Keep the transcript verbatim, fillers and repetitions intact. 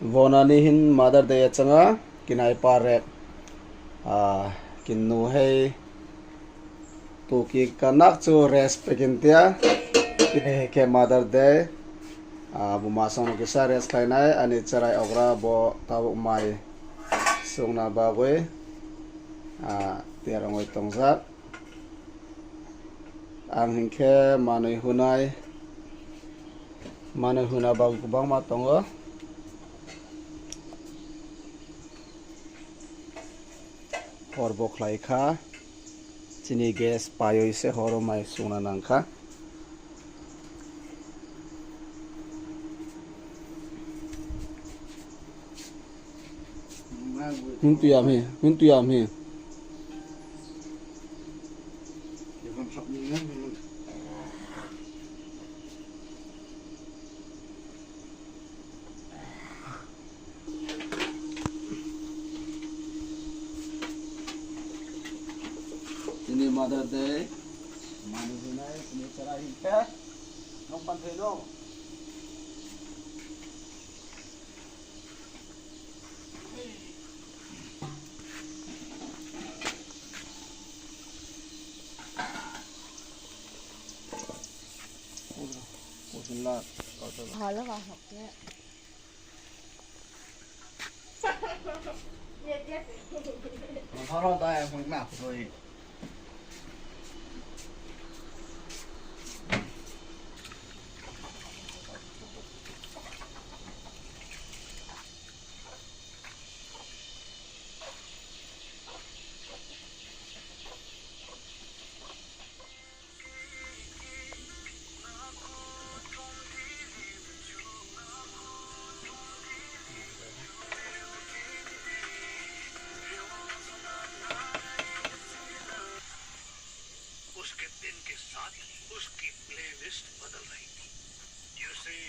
Bonani hin Mother Day achanga kinai par rek. Ah, kinnu hei tuki kanak chu rest pekin tia. Kini hei khe Mother Day. Ah, buma songno kisa rest khlainai ani cherai okra bo tabuk mai songna bagwi. Ah, tiyar wngwi tongjak. Ang hinkhe manwi hunai, manwi huna bagwi kwbangma tongo. Hor bo khlai kha, chini gas paiwi se horo mai songna nang kha. Hun tuyam he, hun tuyam he. Tini Mother Day. Manu hinai, tini chara hinkhe. Nong pan thai no. Hello, Pak. उसके दिन के साथ ही उसकी प्लेलिस्ट बदल रही थी। You see,